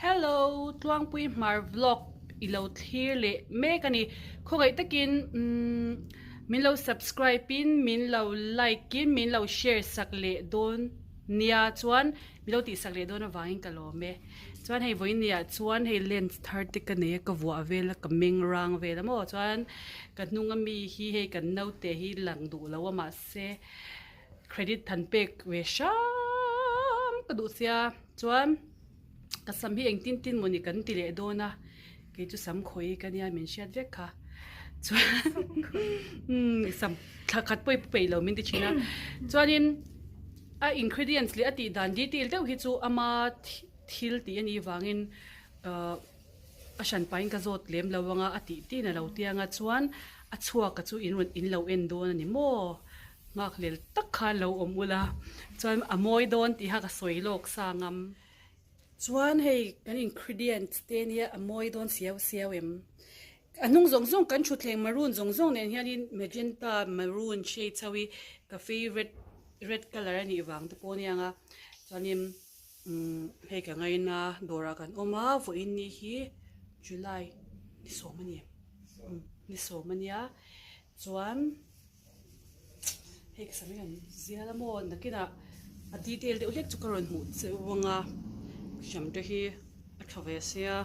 Hello Tluangpui Hmar vlog i lo thlir leh mek a ni. Khawngaih takin umm min lo subscribe in min lo like in min lo share sak leh dawn nia chuan min lo tihsak leh dawn avangin ka lawm e. Chuan hei vawiin ni ah chuan hei lens thar te ka nei a ka vuah vel a ka meng rang vel a maw chuan ka hnung ami hi hei kan naute hi lang duh lo a mahse credit han pek ve hram ka duh sia chuan ka sam hi engtin tin mawni kan ti leh dawn a kei chu sam khawi ka nia min hriat vek kha chuan umm sam thla khat pawh i pu peih lo min ti thin a chuanin a ingredients leh a tih dan detail deuh hi chu ama thil tih a nih vangin ahh a hran pahin ka zawt lem lo anga a tih tin a lo tia anga chuan a chhuak a chu in rawn in lo en dawn a ni maw nghakhlel tak khan lo awm ula chuan a mawi dawn tih kha ka sawi lawk sa ngam. Chuan hei kan ingredients te nia a mawi dawn siau siau em? A hnung zawng zawng kan thutthleng maroon zawng zawng nen hianin magenta maroon shade ho hi ka favourite red colour a nih vang te pawh a nia ang a chuanin umm hei ka ngaina dawrah kan awm a vawiin ni hi July ni sawm a ni umm ni sawm a nia chuan. Hei ka sam hi kan zial a maw nakinah a detail deuh hlek chu ka rawn hmuh che u ang a hram te hi a tha ve sia.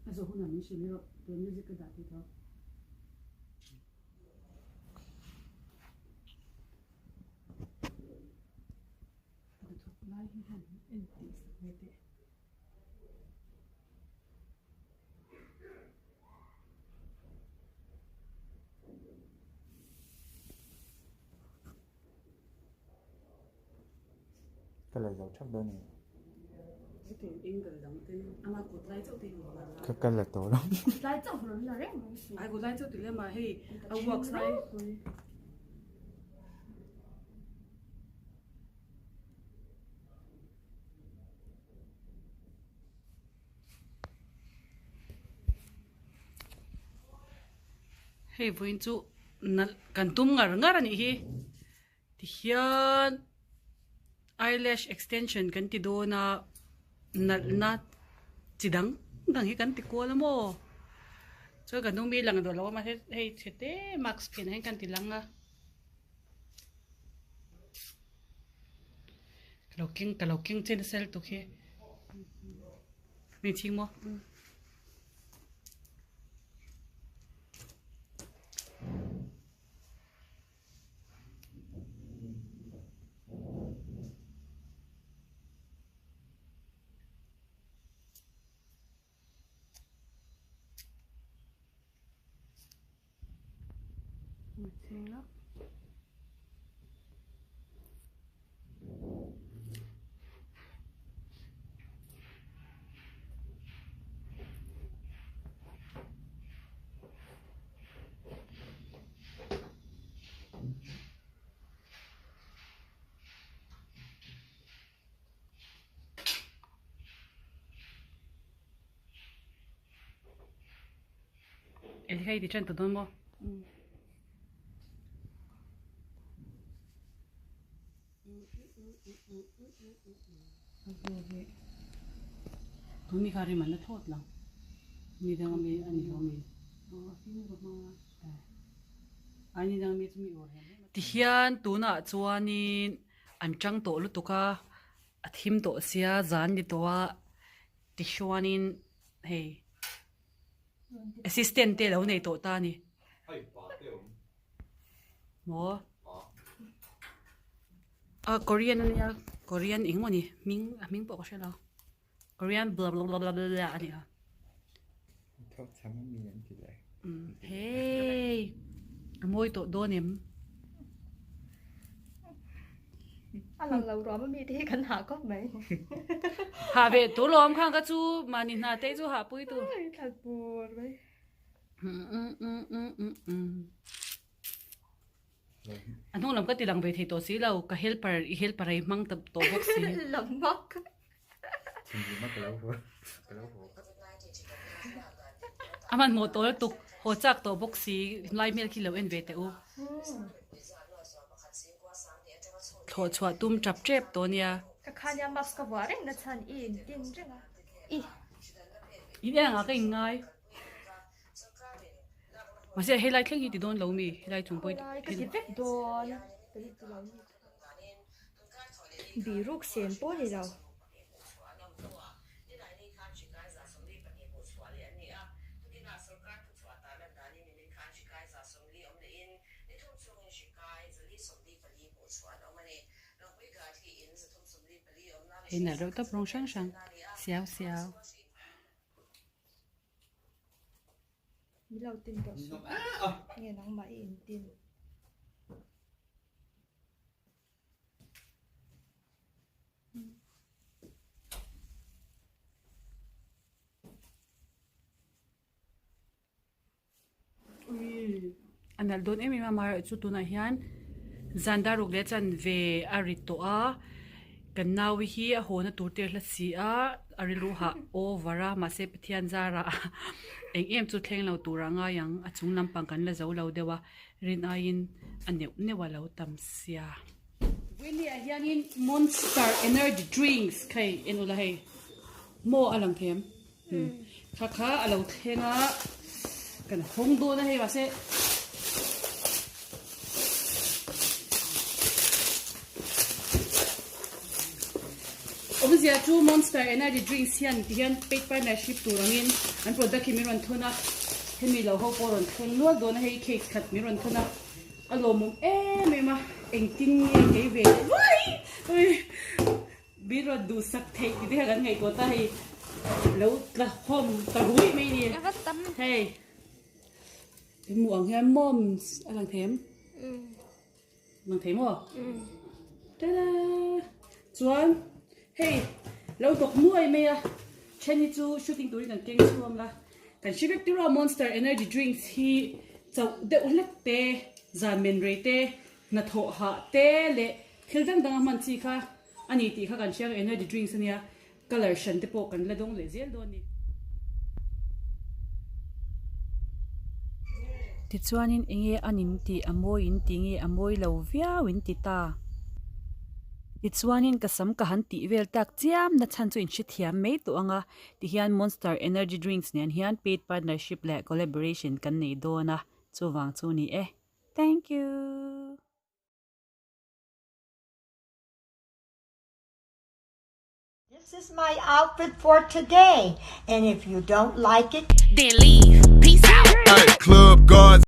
A zawh hunah min hrilh erawh tun music ka dah thei tho. Hnathawk lai hi han en tih sak ve teh. Ka la zo thap dawn a ni. Ka ka la tawh lo. Hei vawiin chu nalh kan tum ngar ngar a nih hi. Tihian eyelash extension kan ti dawn a nalhna chi dang dang hi kan ti kual a maw chuan kan hnung mi lang duh lo a mahse hei chhe te mask phenah hian kan ti lang a ka lo keng ka lo keng che nasa lutuk hi min chhing maw. Eng hei ti ṭan ta dawn maw? Tuni kha rim an la thlawt lo. Mi dang ami a ni lo mi. Tihian tunah chuanin an tang tawh lutuk a, a thim tawh sia zan ni tawh a tichuanin hei assistant te lo nei tawh ta a ni. Maw? A Korean a nia Korean eng maw ni hming a hming pawh ka hre lo. Korean bla bla bla bla bla a ni a. Hei a mawi tawh dawn em? A lang lo ruam ami te hi kan hah khawp mai. Hah ve tur lawm khang ka chu mahni hna te chu hah pui tur. Thal pur mai. A hnung lam ka ti lang ve thei tawh si lo, ka helper i helper a i hmang ta tawh bawk si. Lam bawk. Thinrim a ka lo haw ka lo haw. A hmanhmawh tawh lutuk haw chak tawh bawk si lai hmel khi lo en ve teh u. Thlawh chhuah tum tap tep tawh nia. Ka khania mask ka vuah reng na chhan i in tin reng a. I. In en angah ka in ngai. Mahse helai thleng hi ti dawn lo mi helai chung pawh hi. Ka ti vek dawn. Ka ti lo ni. Biruk sen pawh ni lo. Hei nalh reuh tawp rawng hrang hrang siau siau. Mi lo tin tawh suh. Nge nangmah i intin. A nalh dawn em em a amaherawhchu tunah hian zan dar ruk leh chanve a ri tawh a kan nau-i hi a haw na tur te a hla si a a rilru hah over a mahse Pathian zarah eng em chu thleng lo tur a ngai ang a chung lampang kan la zo lo deuh a rin aiin a neuh neuh a lo tam sia. Vawinia ah hianin Monster energy drinks kha hei en ula hei maw a lang thei em? Kha kha a lo thleng a kan hawng dawn a hei mahse awmzia chu Monster energy drinks hian ti hian paid partnership tur angin an product hi min rawn thawn a hemi lo ho pawh rawn thleng nual dawn a hei case khat min rawn thawn a. A lawmawm em em a, engtin nge kei ve leh min rawn duhsak theih tih te kha kan ngaihtuah ta hei lo tla hawm ta ruih mai a ni. Hei hmuh ang hian moms a lang thei em? Lang thei maw? Tada! Chuan hei lo dawk nuai mai a, then hi chu shooting turin kan keng chhuang a. Kan hre vek tirh a Monster Energy Drinks hi chauh deuh hlek te, zan men rei te, hnathawh hah te leh thil dang dang a hman chi kha a ni tih kha kan hria a, Energy Drinks a nia, colour hran te pawh kan la dawng leh zel dawn a ni. Tichuanin enge a nin tih a mawi in tih nge a mawi lo viau in ti ta. Tichuanin ka sam ka han tih vel tak chiam na chhan chu in hrethiam mai tawh ang a. Tihian Monster Energy Drinks nen hian paid partnership leh collaboration kan nei dawn a, chuvang chu ni e. Thank you! This is my outfit for today and if you don't like it then leave. Peace out.